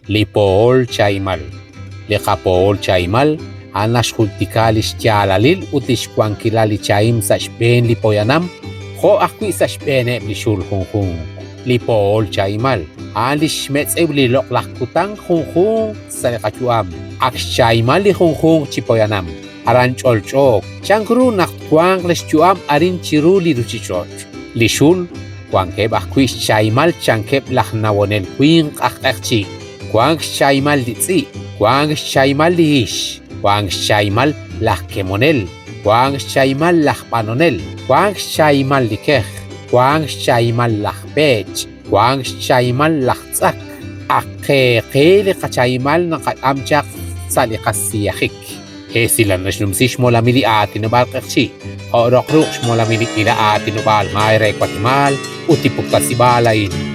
Li Pohol Chahimal. Li qaPohol Chahimal a'an naxjultika li xyaalalil ut li xwankilal li chahim sa' xb'een li poyanam jo' ajwi' sa' xb'eeneb' li xul junjunq. Li Pohol Chahimal a'an li xmetz'ew li loq'laj kutan junjunq sa' li qayu'am, ak xchahimal li junjunq chi poyanam. Aran ch'olch'ook chank ru naq twanq li xyu'am arin chiru li ruuchich'och'. Li xul wankeb' ajwi' xchahimal chankeb' laj nawonel winq aj q'eqchi'. Wank xchahimal li tz'i', wank xchahimal li hix, wank xchahimal laj kemonel, wank xchahimal laj b'anonel, wank xchahimal li kej, wank xchahimal laj peech', wank xchahimal laj tz'ak. Ak qe qe li qachahimal naqak'am chaq sa' li qasiyajik. Esilal naxnumsi xmolamil li aatinob'aal Q'eqchi', jo' roq ruq' xmolamil li k'iila aatinob'aal maay re Watemaal ut li puktasib'aal a'in.